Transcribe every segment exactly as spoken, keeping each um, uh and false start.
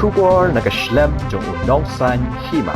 Khubor na ka shlem jong u Nongsaiñ Hima.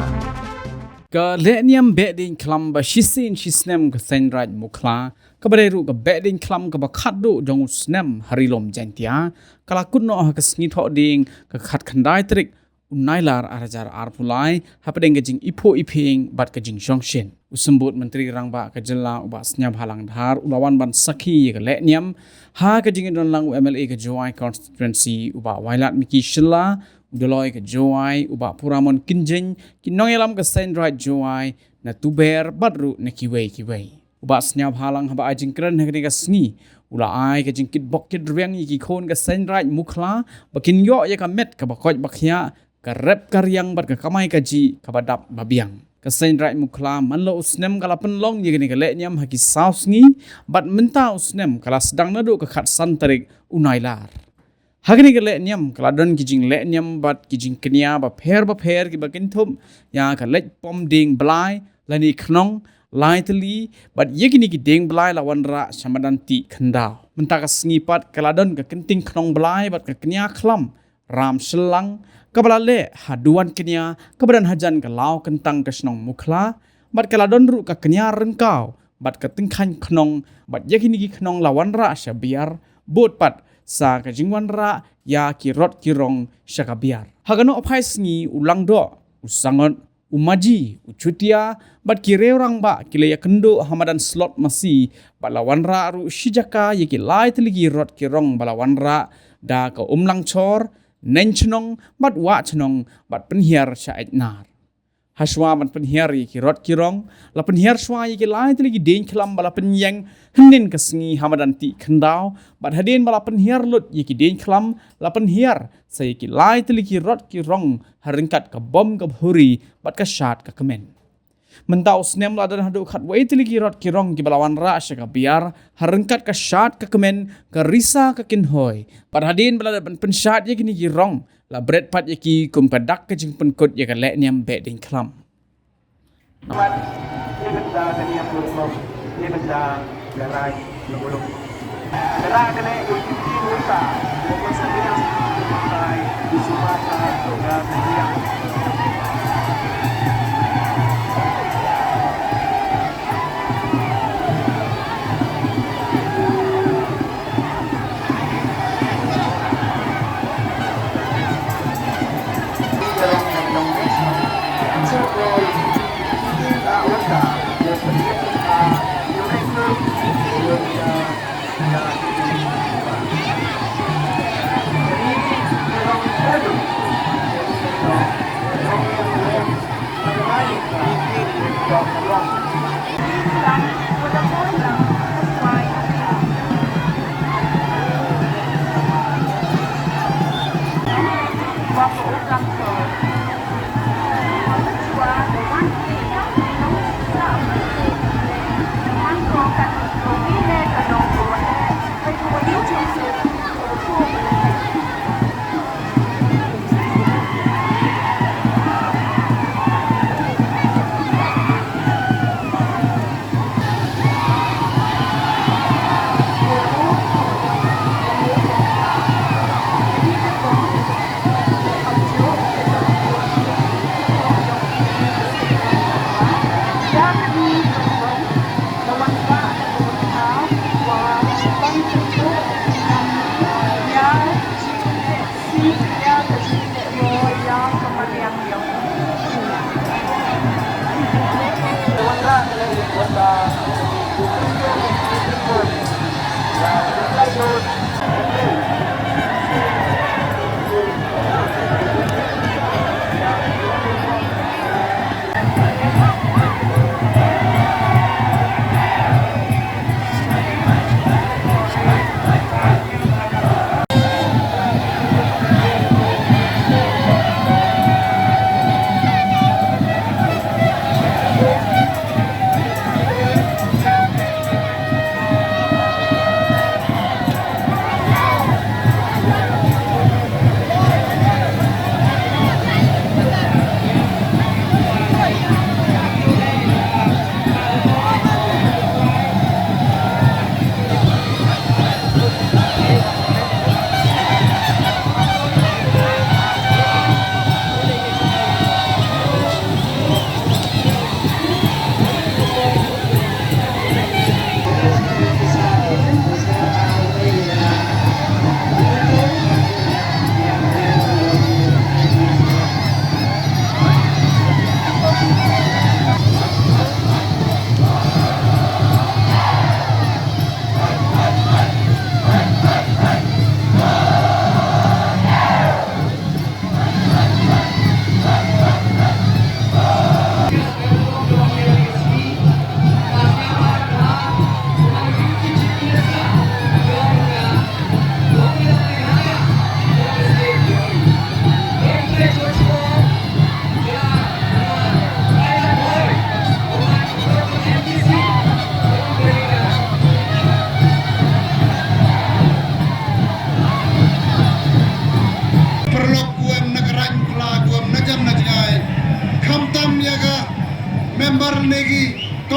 Ka lehniam Behdeiñkhlam ba shisien shisnem ka Seiñraij Mukhla, kaba dei ruh ka Behdeiñkhlam kaba khatduh jong u snem ha Ri Lum Jaiñtia, ka la kut noh ha ka sngi Thohdieng ka khatkhyndai tarik u Nailar arhajar arphew lai, hapdeng ka jingiphuh iphieng bad ka jingjongshit. U Symbud Myntri Rangbah ka jylla u Bah Sniawbhalang Dhar u la wan ban sakhi ïa ka lehniam ha ka jingïadonlang u M L A ka Jowai Constituency u Bah Wailadmiki Shylla, u Doloi ka Jowai u Bah Puramon Kynjing, ki nongïalam ka Seiñraij Jowai na Tuber bad ruh na kiwei kiwei. U Bah Sniawbhalang haba ai jingkren ha kane ka sngi u la ai ka jingkitbok kitrwiang ïa ki khun ka Seiñraij Mukhla ba kin ïoh ïa ka met kaba koit ba khiah, ka rep ka riang bad ka kamai kajih kaba dap ba biang. Ka Seiñraij Mukhla man la u snem ka la pynlong ïa kane ka lehniam ha ki saw sngi, bad mynta u snem ka la sdang naduh ka khatsan tarik u Nailar. Ha kane ka lehniam ka la don ki jinglehniam bad ki jingkñia bapher bapher kiba kynthup ïa ka leit pom dieng blai lane khnong lai tylli, bad ïa kine ki dieng blai la wanrah sha madan tih khyndaw. Mynta ka sngi pat ka la don ka kynting khnong blai bad ka kñia khlam ram shyllang kaba la leh ha duwan kñia kaba don hajan ka law kyntang ka shnong Mukhla, bad ka la don ruh ka kñia ryngkaw bad ka tyngkhaiñ khnong, bad ïa kine ki khnong la wanrah sha Biar, bud pat sa ka jingwanrah ïa ki rot ki rong sha ka Biar. Ha ka nohphai sngi u Langdoh, u Sangot, u Maji, u Chutia bad ki riew rangbah ki la ïakynduh ha madan slot masi, bad la wanrah ruh shi jaka ïa ki lai tylli ki rot ki rong ba la wanrah da ka Umlangchor, Neng Chnong bad Wah Chnong, bad pynhiar sha Aitnar. Hashwa ban pynhiar ïa ki rot ki rong, la pynhiar shwa ïa ki lai tylli ki dieng khlam ba la pynïeng hynnin ka sngi ha madan tih khyndaw, bad hadien ba la pynhiar lut ïa ki dieng khlam, la pynhiar sa ïa ki lai tylli ki rot ki rong ha ryngkat ka bom ka bhuri bad ka shad ka kmen. Mynta u snem la don haduh khatwei tylli ki rot ki rong kiba la wanrah sha ka Biar ha ryngkat ka shad ka kmen, ka risa ka kynhoi, bad hadien ba la dep ban pynshad ïa kine ki rong, la bret pat ïa ki kum ka dak ka jingpynkut ïa ka lehniam Behdeiñkhlam.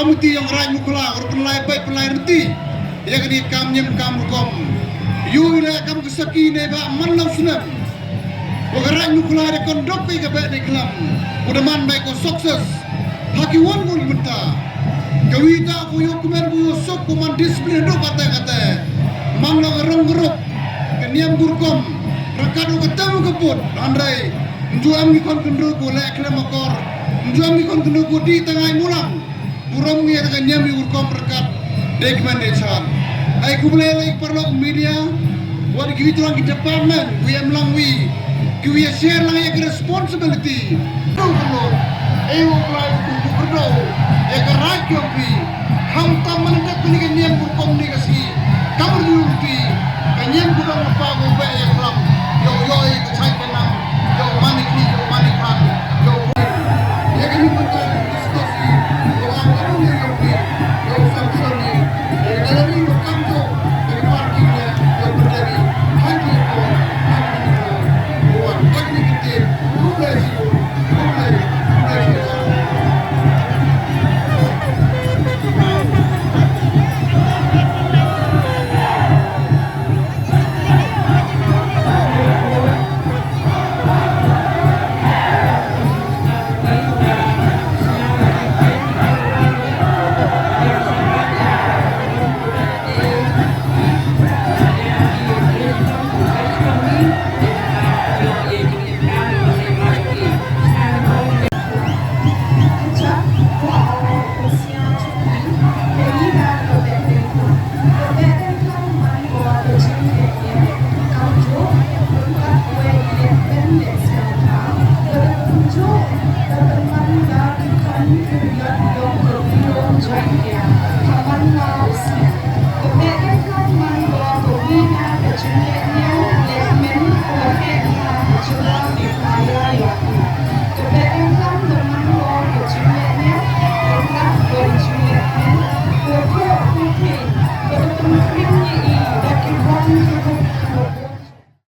Ti ïong Raid Mukhla, ur pynlai bai pynlai rti ïa kane kam niam kam rukom. Ïu ïa kam ka saki ne ba man long snem. Wa ka Raid Mukhla da kon dok ïa ka beh ne klam. U da man bai ko success. Ha ki wan gun mynta. Ka wi ta ko ïoh kmen ko ïoh sok ko man discipline dok kata kata. Man long rong rup. Ka niam ka rukom. Rakat u ka tem u ka put. Hynrei. Nju am ki kon kynru ko leh khlem akor. Nju am ki kon kynru ko di tangai mulang. Burom ngi ïa ka niam ïa u rukom ryngkat. Dei kmen dei chan. Ai khublei lei paralok media. Wat ki wi tlang ki department wi em lang wi. Ki wi ïa share lang ïa ka responsibility. Dong dong. Ai u klai ku ku berdo. Ïa ka raid ki ong wi. Ham tam man dep kani ka niam u rukom ni ka si. Kam ru ti. Ka niam ku dong pa ku ba ïa klam. Yo yo ïa